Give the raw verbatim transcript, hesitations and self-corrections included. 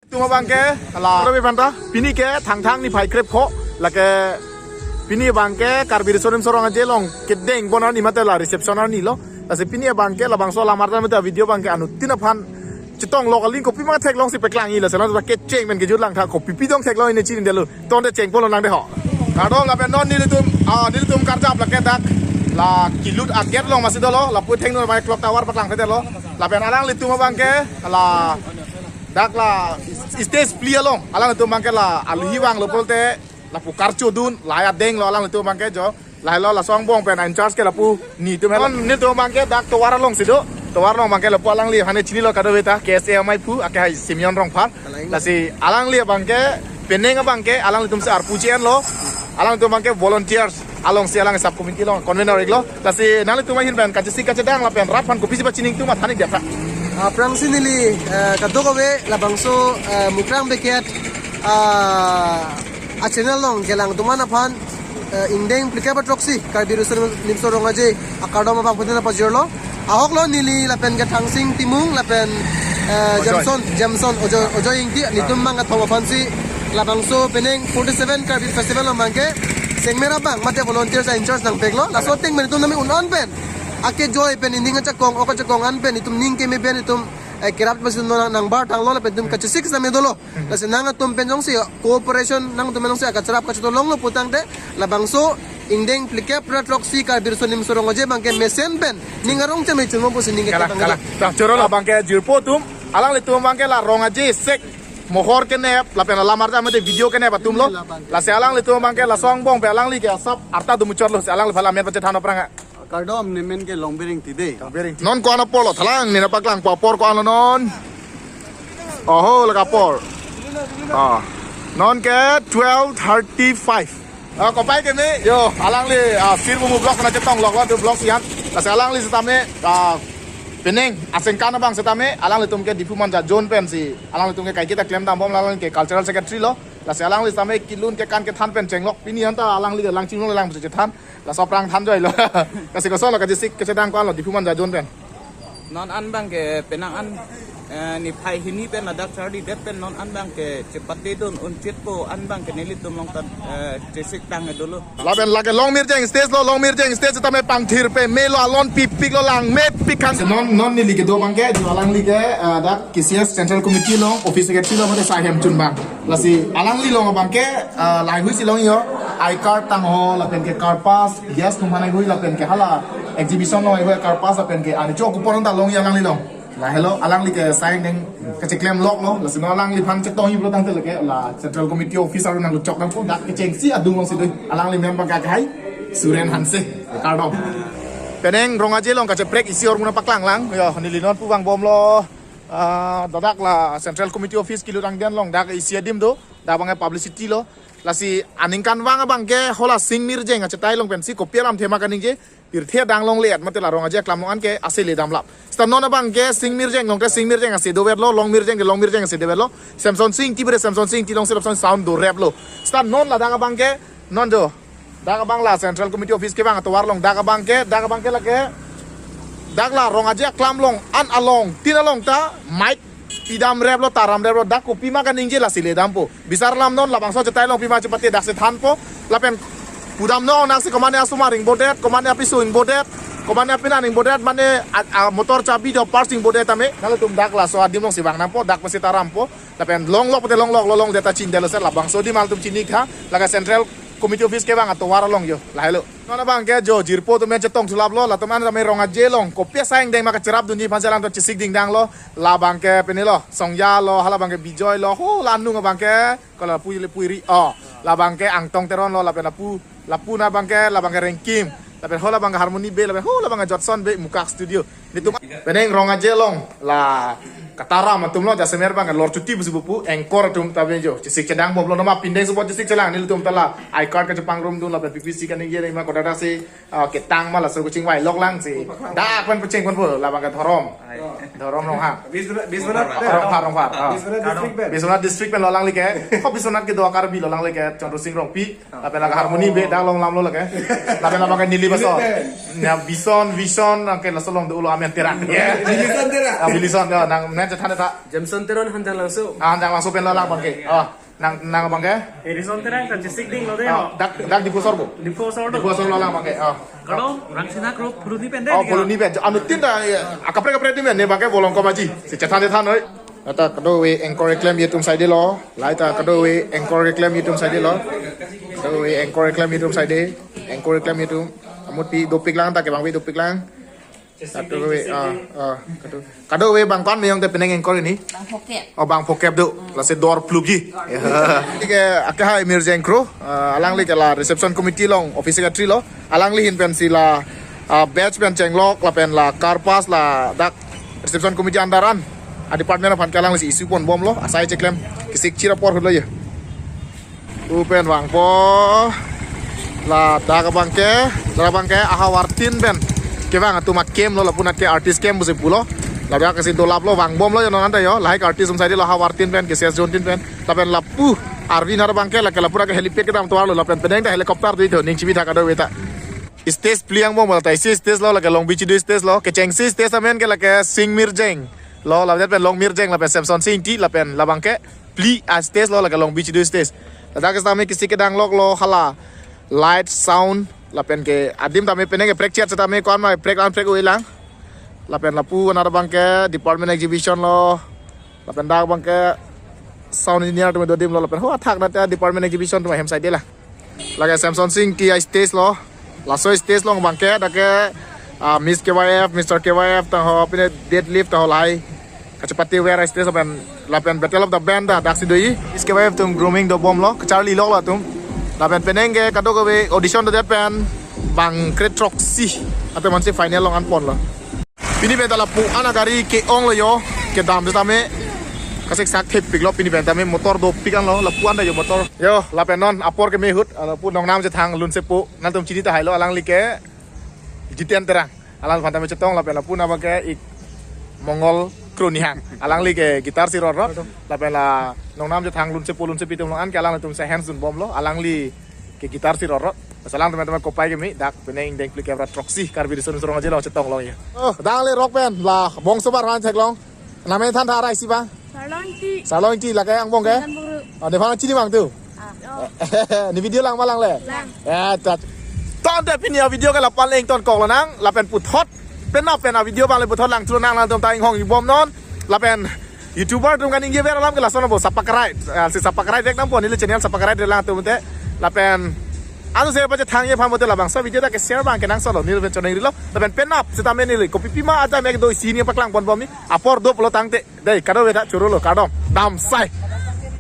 Tuma abangke, ala, Rabi Panta, pini ke Thangthang niphai krepho, lake pini abangke Karbi Riso Nimso Rong Aje along kedeng bon arni mate la reception arni lo. Lasi pini abangke labangso lamar ta mate video abangke anuttin aphan chetong lo, aling kopi ma theklongsi paklang-i, lasi lang kecheng pen kejut lang tha, kopi pi dong theklong-i ne chinine lo. Tonte chengpo lonang de ho. Kardom, lapen non nelitum, ah, nelitum karjap lake dak la kilut a-gate along masi dolo, lapu thengno mai clock tower paklang thedetlo. Lapen alanglitum abangke la dak la stage phli along alanglitum abangke la aluhi vanglo pulote lapu karcho dun, la adeng lo alanglitum abangke jo. Lahelo laso angbong pen in-charge ke lapu netum helo. Non nelitum abangke dak tovar alongsi do. Tovar along abangke lapu alangli aphan ne chinilo kadokave ta, K S A amei aphu, akehai Simeon Rongphar. Lasi alangli abangke penang abangke alanglitumsi arpu che-enlo. Alanglitum abangke volunteers alongsi alang sub committee along convener iklo. Lasi nanglitum ahin pen kachesik kachedang lapen rat aphan kopisi pachini atum athanik dia tha. Aphrangsi neli, eh, kadokave labangso, eh, Mukrang Beket, ah, a-channel along kelang atum an aphan, eh, ingdeng phlikep ra throksi Karbi Riso Nimso Rong Aje akardom abang pute na pajirlo. Ahok lo neli lapen ke Thangsing Timung lapen, eh, Ojoi. Jamson, Jamson Ojoi, Ojoi Ingti, nelitum abang kathom aphansi labangso penang forty-seven Karbi Festival abangke sengmer abang mate volunteers a-in-charge nangpeklo. Laso ateng pen itum nami un-an pen akejoi pen ining ajakong, ok ajakong an pen itum ning keme pen itum, eh, kerap masi nang, nangbar tanglo lapen itum kachesik same dolo. Lasi nangtum pen jongsi cooperation, nangtum pen jongsi akacharap kachetong longlo putangte labangso ingdeng phlikep ra throksi Karbi Riso Nimso Rong Aje abangke mesen pen ning arong cheme chunmo pusi ning kalang, kalang. Tang choro labangke jirpo atum, alanglitum abangke la Rong Aje sek mohor kenep lapen alam arta mate video kenep atum lo. Lasi alanglitum abangke laso angbong pen alangli ke asap arta dumuchotlo, si alangli aphan amen pachethan aphrang. Kardom, nemen ke Longbiring Tide. Non ko-an apor lo, thalang nena paklangpo apor ko-an lo non. Oho, lake apor. Ah. Non ke twelve thirty-five. Ah, kopai keme, yo, alangli, ah, Sirbumu block na chetong lok lo, tu block sian. Lasi alangli setame, ah, penang asengkan abang setame, alanglitum ke Diphu Manja zone pensi alanglitum ke kaiketa klemdambom, alangli ke cultural secretary lo. Lasi alangli setame kelun kekan kethan pen chenglok. Pini anta alangli ke lang chinglong lang chethan. Laso aphrang than joilo. Lasi koson lo kachesik kachedang ko-an lo Diphu Manja zone pen. Non an abangke penang an, eh, niphai hini pen ladak charlidet pen non an abangke chepate dun unchitpo an abangke nelitum along ta, eh, chesik tang dolo. Lapen lake Longmirjeng stage lo, Longmirjeng stage tame pangthir pame lo, alon pipik lo, langme pik khang. Non, non neli kedo abangke, jo alangli ke, eh, dak K C S Central Committee along, office secretary lo mate sahem chunbang. Lasi alangli along abangke, ah, laheihui si long yo, I card tangho, lapen ke carpass, guest atum aphan heihui, lapen ke hala exhibition along heihui carpass, lapen ke ani chok kupon ta long yo alangli along. Lahelo, alangli ke sign deng kacheklem lok lo, lasi non alangliphan chetongji pulo tangte lake, la Central Committee office aru nangluchok nangpo, dak kechengsi adung alongsi do, alangli member abangke akehai Suren Hanse, kardom. Penang Rong Aje along kacheprek isi ahormu nangpaklang lang, yo, neli non pu vangbom lo. Ah, ladak la Central Committee Office kilut angdeng along dak isi adim do, dak abangke publicity lo. Lasi aningkanvang abangke hala Sing Mirjeng achetai along pensi kopi alam thema kaningje, pirthe adang longle-et mate la Rong Aje aklam along an ke ase ledam lap. Seta non abangke Sing Mirjeng along ke Sing Mirjeng ase doverlo, Long Mirjeng ke Long Mirjeng ase doverlo, Semson Sing Ingti bere Semson Sing Ingti alongsi lapson sound doreplo. Seta non ladak abangke non jo dak abang la Central Committee Office kevang atovar along, dak abangke, dak abangke lake, dak la Rong Aje aklam along an alongtin along ta mic pidamreplo, taramreplo, dak kopima kaningje lasi ledampo. Bisar lam non labangso achetai along pima chepate daksi thanpo. Lapen pudam non daksi komatne asomar ingbodet, komatne apiso ingbodet, komatne apinan ingbodet, mane a, a, motor chabi do parts ingbodet tame. Nanglitum dak laso adim alongsi vang nangpo, dak pensi tarampo. Lapen longlok pute longlok lo, longdet ta chinidetlo sir, labangso adim alangtum chini tha, lake Central Committee Office kevang atovar along yo, lahelo. Non abangke jo jirpo atum pen chetong thulaplo, latum an tame Rong Aje along kopi asai angdeng ma kacherapdunji aphansi alangtum chesik dingdang lo, labangke pini lo, Songja lo, hala abangke Bijoy lo, ho la anung abangke, ko lapu le puiri, oh, labangke Angtong Teron lo, lapen lapu, lapu na abangke, labangke Rengkim, lapen ho labangke Harmony Bey, lapen ho labangke Jotson Bey, Mukak Studio. Nelitum penang Rong Aje along la kataram atum lo, jasemet abangke Lorchuti pusi pupu, anchor atum ta pen jo chesik chedangbomlo, non ma pindeng support chesik chelang, nelitum ta la I card kachepangrumdun lapen P P C kaningje ma kodak si, ah, ketang ma laso kachingvailok lang si. Dak pen pachengponpo, labangke Dhorom. Dhorom Ronghang. Biswanath, Biswanath, Rongphar, Rongphar, ah. Biswanath district pen. Biswanath district pen lo alangli ke. Ko Biswanath kedo Karbi lo alangli ke, Chandra Sing Rongpi. Lapen lake Harmony Bey dak longlamlo lake. Lapen abangke neli baso. Unit pen. Ya, Bison, Vision, abangke laso along dolo amen Terang. Ya. Bilison Terang. Ah, Bilison, ya, nang, nang Chethan tha. Jameson Teron, Hanjanglangso. Ah, Hanjanglangso pen lo lang abangke. Oh, nang, nang abangke. Harrison Terang, Kachesik Ding lo de. Oh, dak, dak Diphu asor bo. Diphu asor do. Diphu asor lo lang abangke. Oh. Kardom, Rangsina Group, Phuloni pen de. Oh, Phuloni pen. Anuttin ta, ya, akaprek kaprek adim pen, ne abangke Volongkom Aji. Si chethan chethan noi. Lata kadokave anchor keklem atum side lo. Lata kadokave anchor keklem atum side lo. Kadokave anchor keklem atum side. Anchor keklem atum. Amut pi dopik lang ta, kevang pi dopik lang. Kadokave, ah, ah, kado-, kadokave abang ko-an me yong te penang anchor ini? Bang Phokep. Oh, Bang Phokep do. Lasi dor plugji. Ya. Ke, ake hai Mirjeng Kro, ah, alangli ke la reception committee along office secretary lo. Alangli ahin pensi la, ah, badge pen chenglok lapen la car pass ladak reception committee under an, ah, department aphan ke alanglisi issue ponbomlo, asai cheklem, kesik chira apor ahut lo ya. Pu pen vangpo. Ladak abangke, ladak abangke ahavar tin pen kevang atum a-camp lo, lapunat ke artist camp pusi pulo. Ladak kesi dolap lo, vangbomlo yo non anta yo. Lahai artist atum side lo, ahavar tin pen, ke C S zone tin pen. Lapen lapu arvi nar abangke, lake lapu ra ke helipad kedam tovar lo, lapen penang ta helicopter do-ik tho, ning chibi tha kadokave ta. Stage phli angbom ta, isi stage lo, lake Long Bichidu stage lo, kechengsi stage amen ke lake Sing Mirjeng lo, lapen pen Long Mirjeng, lapen Samson Sing Ingti, lapen labangke phli a-stage lo, lake Long Bichidu stage. Ladak sitame kesik kedang lok lo, hala light, sound, lapen ke adim tame penang ke prek chet sitame ko-an ma prek an prek oi lang. Lapen lapu anar abangke department exhibition lo. Lapen dak abangke sound engineer atum do adim lo, lapen ho athak nat department exhibition atum ahem side la. Lake Samson Sing Ingti a-stage lo. Laso stage along abangke dak ke, ah, Miss K Y F, Mister K Y F ta ho, pine deadlift ta ho lahai kachepate ver a-stage lapen, lapen Battle of the Band ta daksi do-ik. Miss K Y F atum grooming dobomlo, kacharli lok lo atum. Lapen penang ke kadokave audition dodet pen bang kre throksi atum ansi final along an ponlo. Pini pen ta lapu an agari ke-ong lo yo, kedam sitame kasik sak thepik lo, pini pen tame motor dopik an lo, lapu an ta yo motor. Yo, lapen non apor keme ahut, ah, lapu Nongnam Chethang Lunsepo, nangtum chini tahai lo, alangli ke Jiten Terang. Alangphan tame chetong, lapen lapu naba ke ik Mongol Kronihang. Alangli ke guitar si rot rot, lapen la Nongnam Chethang Lunsepo Lunsepi atum along an ke alangtum se hands dunbomlo, alangli ke guitar si rot rot. Bas alangtum tame kopai keme, dak penang ingdeng phli kep ra throksi Karbi Riso Nimso Rong Aje along chetong long ya. Oh, dak le rock band la Bongso Bar han theklong. Name than tha ra isi abang. Sarlong Ingti. Sarlong Ingti, lake angbong ke? Ingan Buru. Oh, nephan chini abang tu. Ah. Ne video lang ma lang le? Lang. Eh, tat. Tangte pini a-video ke lapu an le ingtonkok lonang, lapen puthot. Penap pen a-video abang le puthot lang thu nang, nangtum ta inghong ibom non. Lapen YouTuber atum kaningje ver alam ke lason abo subscribe. Ah, si subscribe vek nangpo, neli channel subscribe lang atum te. Lapen ansi pachethangji aphan bote labangso video ta ke share abang kenangsot lo, neli pen choningri lo. Lapen penap sitame neli kopi pima aja mek do isi ni paklang ponbom ni. Apor doplo tangte. Dei, kadokave ta choro lo, kardom. Damsai.